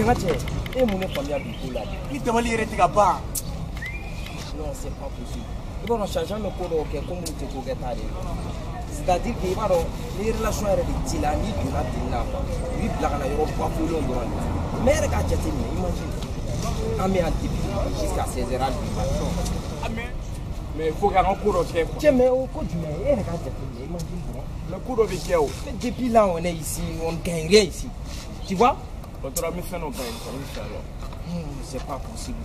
Cɛ e mun ne faamuya bi ko la i dabali yɛrɛ tɛ ka ban. Non, c'est pas possible. I b'a dɔn changeant bɛ ko dɔw kɛ ko minnu tɛ ko kɛta de ye. C'est-à-dire que i b'a dɔn ni relation yɛrɛ de t'i la n'i donna ten na quoi u b'i bila ka na yɔrɔ bafulenw dɔrɔn de la. Mais e yɛrɛ k'a jateminɛ, imagine an bɛ yan depuis jusqu'à 16 heures hali bi ma. Mais il faut qu'an ka ko dɔ kɛ quoi. Cɛ mais o ko jumɛn e yɛrɛ k'a jateminɛ, imagine dɔrɔn. Mais ko dɔ bɛ kɛ o. Mais depuis là on est ici, on ne gagne rien ici. Tu vois? Patron, an bɛ fɛn dɔ ta yen sisan, n bɛ fɛ alors. C'est pas possible.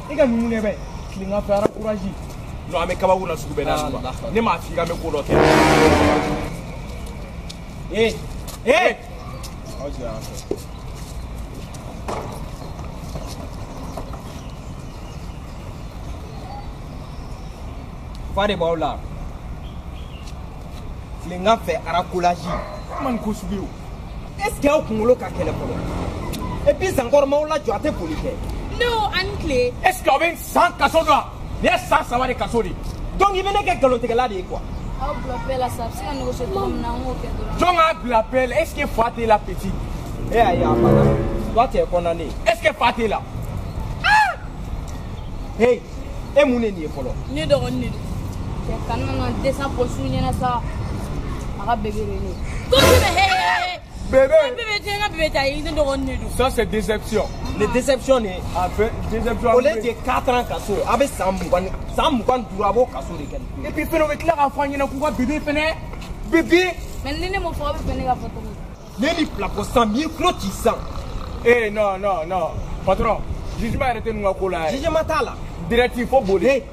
I ka ninnu de bɛ tilegan fɛ ara courage. Non, an bɛ kabako na sugu bɛɛ la quoi. Ne m'a f'i k'an bɛ ko dɔ kɛ. Eh eh. Aw jigin an fɛ. Fa de b'aw la. Tilegan fɛ arakolasi. Kuma nin ko sugu ye o. Est-ce que aw kunkolo ka kɛlɛ fɔlɔ? Et puis encore m'aw lajɔ a tɛ boli kɛ. Ne o ani tile. Est-ce que aw bɛ san kaso dɔn wa? Nin ye san 3 de kaso de ye. Donc i bɛ ne kɛ nkalontigɛla de ye quoi. Aw bila paix la sa, a bɛ se ka négocier cogo min na an k'o kɛ dɔrɔn. Jɔn k'a bila paix la? Est-ce que fa t'e la petit? Eh ayi a banna. Toi tu es condamné. Est-ce que fa t'e la? Ah! Hey, e mun de nin ye fɔlɔ? Ne dɔgɔnin de don. Cɛ kana na descend polisiw ɲɛna sa. A ka bébé de ne. Ko bébé hey. Bébé. Bébé tɛ n ka bébé ta ye, ne dɔgɔnin de don. Ça c'est déception. Les déceptions de. A bɛ déception. Au lieu de 4 ans kaso, a bɛ san 20 san 25 a b'o kaso de kɛ. Et puis fɛnɛ u bɛ tila k'a fɔ an ɲɛna k'u ka bébé fɛnɛ. Bébé. Mais ni ne m'o fɔ aw bɛ fɛ ne ka fɔ cogo di? Ne ni bila ko sisan, n b'i tulo ci sisan. Eh non non non patron, jugement yɛrɛ tɛ ninnu ka ko la yɛrɛ. Jugement t'a la. Direct fo boli. Hey,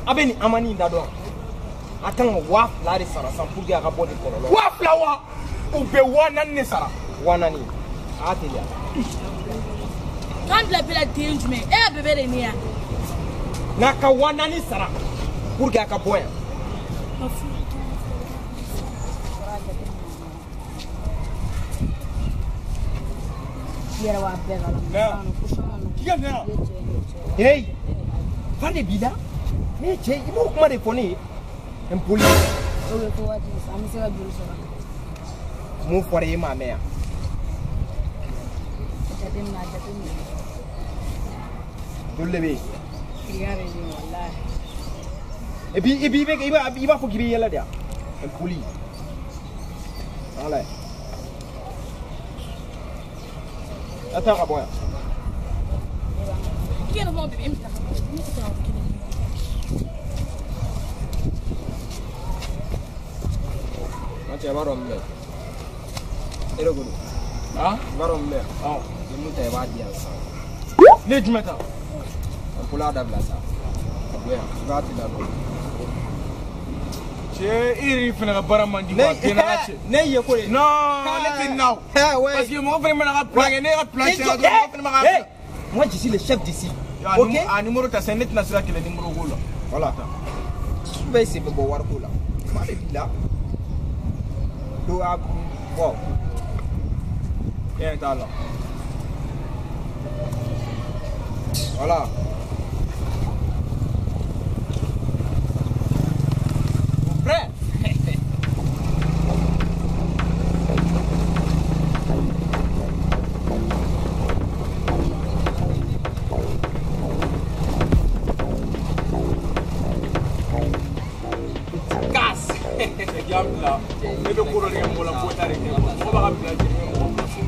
a bɛ nin amani in da dɔn. A kan ka 2000 de sara sisan pour que a ka bɔ nin kɔlɔlɔ. 2000 wa? U bɛ 4000 de sara. 4000. A y'a teliya. K'an bila bɛɛ la den jumɛn? E ka bébé de ne ya. N'a ka 4000 sara pour que a ka bɔ yan. I yɛrɛ b'a bɛɛ kalama. K'i ka na yan. Hey, fa de b'i la? Ne ye cɛ ye, i b'o kuma de fɔ ne ye. Impoli. O bɛ fɔ waati min an bɛ se ka joli sɔrɔ. Mun fɔra e m'a mɛn yan? Jateminɛ a jateminɛ. Joli de bɛ yen? Kiriya de bɛ yen walahi. Et puis i b'a fɔ k'i bɛ yɛlɛ de yan. Impoli. Voilà. A taa ka bɔ yan. I yɛrɛ b'o bébé e bɛ taa ka bɔ. Ne tɛ taa kelen. N cɛ i b'a dɔn min bɛ. E de ko don. Ah? I b'a dɔn min bɛ. Awɔ. Ni mun ta i b'a di yan sisan. Ne ye jumɛn ta? Impoli a dabila sa. A bɔ yan i b'a teliya dɔɔni. Cɛ e yɛrɛ fana ka baara man di quoi. Den na ka cɛ. Ne ye ko de. Non, ne tɛ na o. Parce que mɔgɔ fana mana ka plan kɛ, ne ka plan tiɲɛna dɔrɔn mɔgɔ fana ma ka. Moi je suis le chef d'ici. Ok? A numéro ta sisan ne tɛna se ka kɛlɛ numéro ko la. Voilà. Su bɛɛ sen bɛ bɔ wariko la. Kuma de b'i la. Do a bɔ. E ɲɛ t'a la. Voilà. Mon frère. Casse. Cɛ k'i y'a bila. Ne bɛ ko dɔ de kɛ mɔgɔ la foyi t'a de kɛ quoi. Mɔgɔ b'a ka bila jeni mɔgɔ bila so.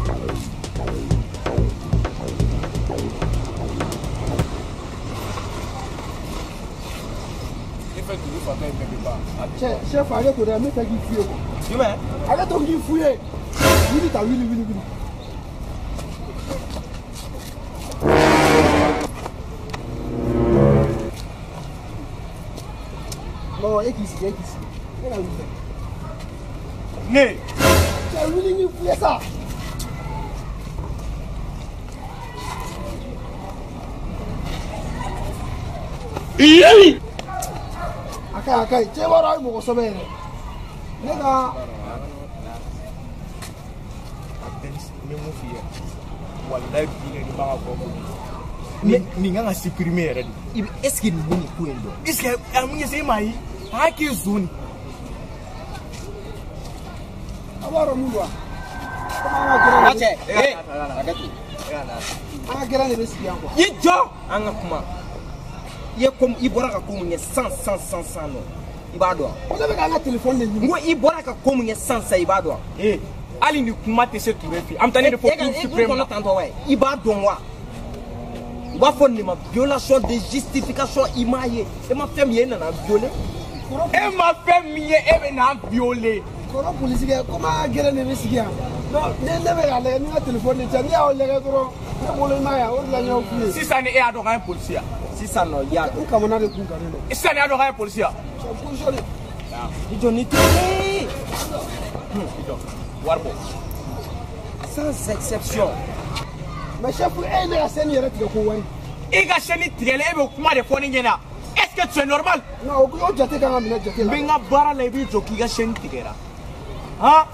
Ne fɛ dugu fatɔ ye bɛɛ bɛ ban. Cɛ chef ale ko dɛ ne tɛ k'i f'u ye quoi. Jumɛn? Ale to k'i f'u ye. Wuli ta wuli wuli wuli. Non e k'i sigi e k'i sigi. E ka wuli dɛ. Ne. Cɛ wuli k'i f'u ye sa. A ka ɲi, a ka ɲi. Cɛ b'a dɔn a ye mɔgɔ sɛbɛ yɛrɛ. Ne ka. N bɛ mun f'i ye walayi bi ne b'a ka bɔ nin kan ka supprimer yɛrɛ de. Est ce que nin bɛ nin ko in dɔn? Est ce que a mun ye se e m'a ye a y'a kɛ zon de. A b'a dɔn mun don wa? Komi an ka gɛrɛn de. Cɛ, ee, hakɛ to. An ka gɛrɛn de bɛ sigi yan quoi. I jɔ an ka kuma. I ye ko i bɔra ka ko mun kɛ san san san san nɔ i b'a dɔn wa? Ne bɛ k'an ka téléphone de ɲini. N ko i bɔra ka ko mun kɛ san san i b'a dɔn wa? Ee, hali ni kuma tɛ se Ture fɛ an bɛ taa ne de fɔ Cour suprême na. E kɔnɔ tantɔ wa i b'a dɔn wa? U b'a fɔ nin ma violation de justification i m'a ye e ma fɛn min ye e nana violer. E ma fɛn min ye e bɛ n'an violer. Kɔrɔ polisikɛ komi an ka gɛrɛn de bɛ sigi yan. Non ne bɛ k'a lajɛ ni n ka téléphone de cɛ n'i y'aw lajɛ dɔrɔn ne bolo i m'a ye o de la n y'aw f'u ye. Sisan ni e y'a dɔn k'an ye polisi ye. Sisan nɔ i y'a dɔn. N kamana de kun gannen don. Sisan ni y'a dɔn k'an ye polisi ye. Cɛ position de. I jɔ ni tɛ. I jɔ wari bɔ. Sans exception. Mais chef e ye ne ka chaîne yɛrɛ tigɛ ko wari. I ka chaîne tigɛlen e bɛ kuma de fɔ ne ɲɛna. Est-ce que tu es normal? Non o jate kan ka minɛ jate la. N bɛ n ka baara la i b'i jɔ k'i ka chaîne tigɛra. Han.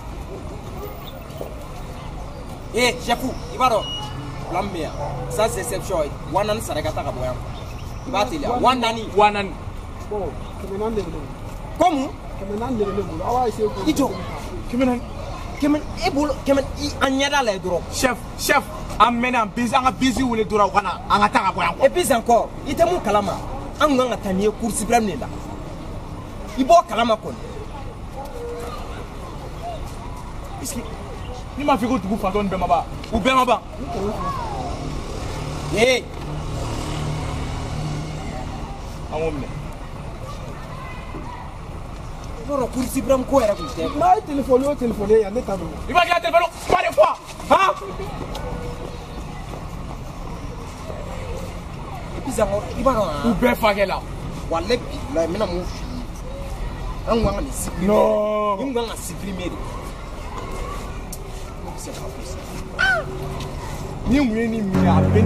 Eh chef i b'a dɔn plan min bɛ yan sans exception 4000 sara i ka taa ka bɔ yan. I b'a teliya 4000. 4000. Bon 400 de bɛ ne bolo. Comme? 400 de bɛ ne bolo aw b'a essayer k'o. I jɔ. 400. Kɛmɛ e bolo kɛmɛ i an ɲɛda la dɔrɔn. Chef an mɛnna an bisi an ka bisi wele dɔrɔn u ka na an ka taa ka bɔ yan. Et puis encore i tɛ mun kalama an kun kan ka taa n'i ye Cour suprême de la i b'o kalama kɔni. Est-ce que ni m'a fɔ ko dugu fatɔ ni bɛɛ ma ban u bɛɛ ma ban. Ee. An k'o minɛ. I b'a dɔn Cour suprême ko yɛrɛ kun tɛ. N'a ye téléphone o téléphone ye yan ne ta don. I b'a kɛ téléphone kuma de fɔ han. Et puis encore i b'a dɔn U bɛɛ fakɛ la. Walayi bilayi n bɛna mun f'i ye an kun kan ka nin supprimer. Non. Nin kun kan ka supprimer de. C'est pas possible. Ni mun ye nin minɛ a bɛ.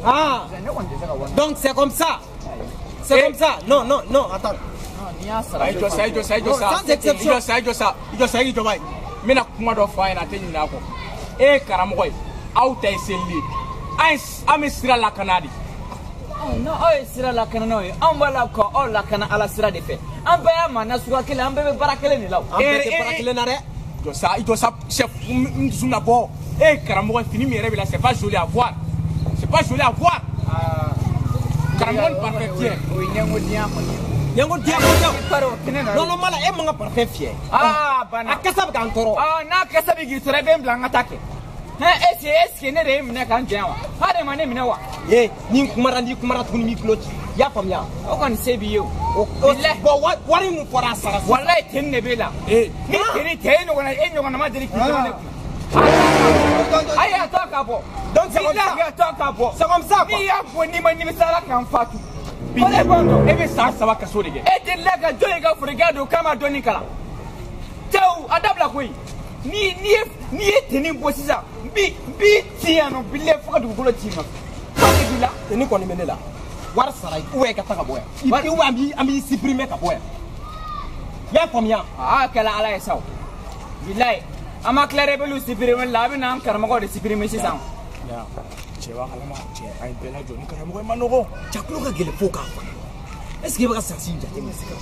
Ah, donc c'est comme ça. C'est comme ça. Non, non, non, attends. I jɔ sa. Sans exception. I jɔ sa, i jɔ sa, i jɔ sa, i jɔ ba ye. N bɛna kuma dɔ fɔ a ɲɛna a tɛ ɲinɛ a kɔ. E ye karamɔgɔ ye, aw ta ye seli ye. An bɛ sira lakana de. Non, aw ye sira lakananaw ye. Anw b'a la ka aw lakana ala sira de fɛ. An bɛɛ y'a maa nasuguya kelen, an bɛɛ bɛ baara kelen de la o. An bɛɛ tɛ baara kelen na dɛ. Jɔ sa, i jɔ sa, chef, n dusu na bɔ. E ye karamɔgɔ ye, fini min yɛrɛ b'i la, c'est pas joli à voir. C'est pas joli à voir. Karamɔgɔ ni parfum fiyɛ. O ye ɲɛngo diya kɔni ye. Ɲɛngo diya kɔni tɛ. I pari o kɛnɛ na. Non, non, mala e man ka parfum fiyɛ. Ah, banna. A kasa bɛ k'an tɔɔrɔ. Ah, n'a kasa bɛ k'i tɔɔrɔ i bɛ n bila n ka taa kɛ. Hɛn, est-ce que ne de ye minɛ ka n jɛ yan wa? Ha de ma ne minɛ wa? Ee, ni n kumara n'i kumara tuguni n b'i tulo ci. I y'a faamuya? O kɔni se b'i ye o. O bon wari min fɔra a sara sisan. Walayi ten de b'e la. Ee. Ni teni tɛ e ɲɔgɔnna ma deli k'i dɔn ne kunna. Ayi a tɔ ka bɔ. Donc c'est comme ça. Bilahi a tɔ ka bɔ. C'est comme ça quoi. N'i y'a bɔ n'i ma nimisa ala k'an fatu. Bilahi e bɛ san 3 kaso de kɛ. E delila ka jɔn ye ka forokiya don k'a ma dɔɔni kalan. Cɛw a dabila koyi. Ni n'i ye teni bɔ sisan n b'i ci yan nɔ bilahi fo ka dugukolo ci i ma. Fa de b'i la. Teni kɔni bɛ ne la. Wari sara ou bien i ka taa ka bɔ yan. Ou bien an b'i supprimer ka bɔ yan. I y'a faamuya? Aa kɛla ala ye sa o. Bilahi an ma tila rebelle supprimer la a bɛ n'an karamɔgɔw de supprimer sisan. Cɛ b'a kalama cɛ an ye bɛɛ lajɔ ni karamɔgɔ ye ma nɔgɔn. Cɛ kulo ka gɛlɛn fo k'a faga. Est ce que i bɛ ka sansi jateminɛ se ka.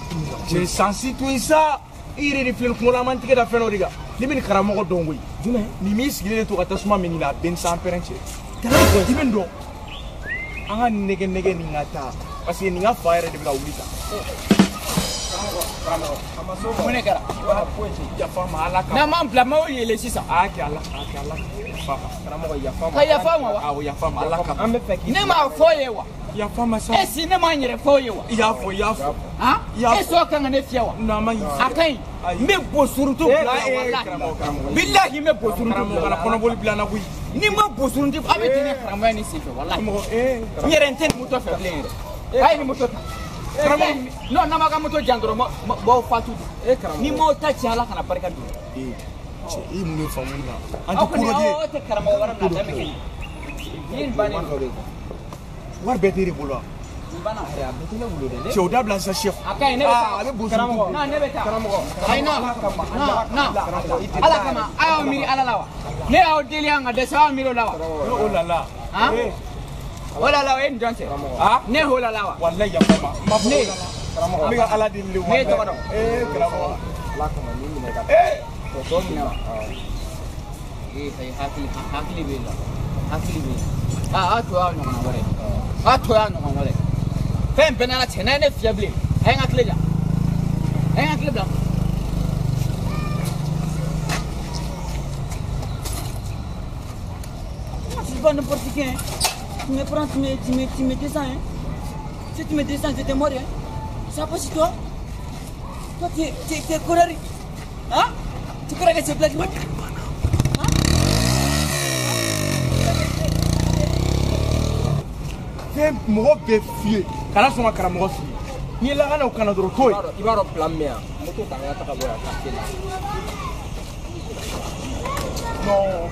Cɛ sansi to yen sa. I yɛrɛ de filɛ nin kunkolo an b'an tigɛ da fɛn dɔ de kan. Ne bɛ nin karamɔgɔ dɔn koyi. Jumɛn? Nin m'i sigilen de to ka tasuma minɛ la a bɛ ni san pɛrɛn cɛ. I bɛ n dɔn. An ka nɛgɛ nɛgɛ nin ka taa parce que nin ka fa yɛrɛ de bɛ ka wuli tan. Mun de kɛra? Yafa ma Ala kama. N'an m'an bila m'aw yɛlɛ sisan. A kɛ Ala a kɛ Ala yafa ma. Karamɔgɔ yafa ma. Ka yafa ma wa? Awɔ yafa ma Ala kama. An bɛ fɛ k'i. Ne m'a fɔ ye wa? Yafa ma sa. E si ne m'a n yɛrɛ fɔ ye wa? I y'a fɔ i y'a fɔ. Han? I y'a E sɔ kan ka ne fiyɛ wa? Non a ma ɲi. A ka ɲi. N bɛ bosuruntu bila walahi. Bilahi n bɛ bosuruntu Karamɔgɔ bila. kana kɔnɔboli bila n na koyi. Ni n ma bosuruntu a bɛ di ne karamɔgɔya ni senfɛ walahi. Karamɔgɔ ee. N yɛrɛ n tɛ nin moto fɛ bilen yɛrɛ. A ye nin moto ta. Karamɔgɔ non n'an m'a ka moto jan dɔrɔn b'aw fatu. E karamɔgɔ. Ni m'aw ta tiɲɛ Ala kana barika don. Ee cɛ e ye mun de faamu nin na? An Aw tɛ kɔni ko dɔ aw tɛ karamɔgɔ wɛrɛ bila dan bɛ kɛ nin. Ni bannen don. kɛ. Wari bɛɛ t'e de bolo wa? Nin banna. A bɛɛ tɛ ne bolo dɛ. Cɛ o dabila sisan chef. A ka ɲi ne bɛ taa. A bɛ bosuruntu. Non ne bɛ taa. Karamɔgɔ. Ayi non. Non non. Ala kama a y'aw miiri Ala la wa? Ne y'aw deli yan ka dɛsɛ aw y'aw miiri o la wa? O la la. Han? O la la o ye nin jɔn cɛ? Ne o la la wa? Walayi yafa ma. N b'a fɔ Ne. o la la. N bɛ ka Ala deli de Ne ye tɔgɔ dɔn. Ee karamɔgɔ. Ala kama n'i minɛ ka. Ee. Tɔ minɛ wa? Ee ayi hakili hakili b'e la. Hakili b'e la. Aa aw to y'aw ɲɔgɔnna wɛrɛ. Aw to y'a ɲɔgɔn wɛrɛ. Fɛn bɛɛ n'Ala cɛ n'a ye ne fiyɛ bilen a ye n ka tile ja. A ye n ka tile bila. Moi, je suis pas n'importe qui, hein. Tu me prends, tu me descends, hein. Si tu me descends, je te mords, hein. Ça passe toi. Toi, tu es connard. Hein? Tu crois que c'est blague? Fɛn mɔgɔ bɛɛ f'i ye kana sɔn ka karamɔgɔ f'i ye n'i ye lakana o kana dɔrɔn to yen. I b'a dɔn plan min yan moto ta an ka taga bɔ yan quartier la. Non.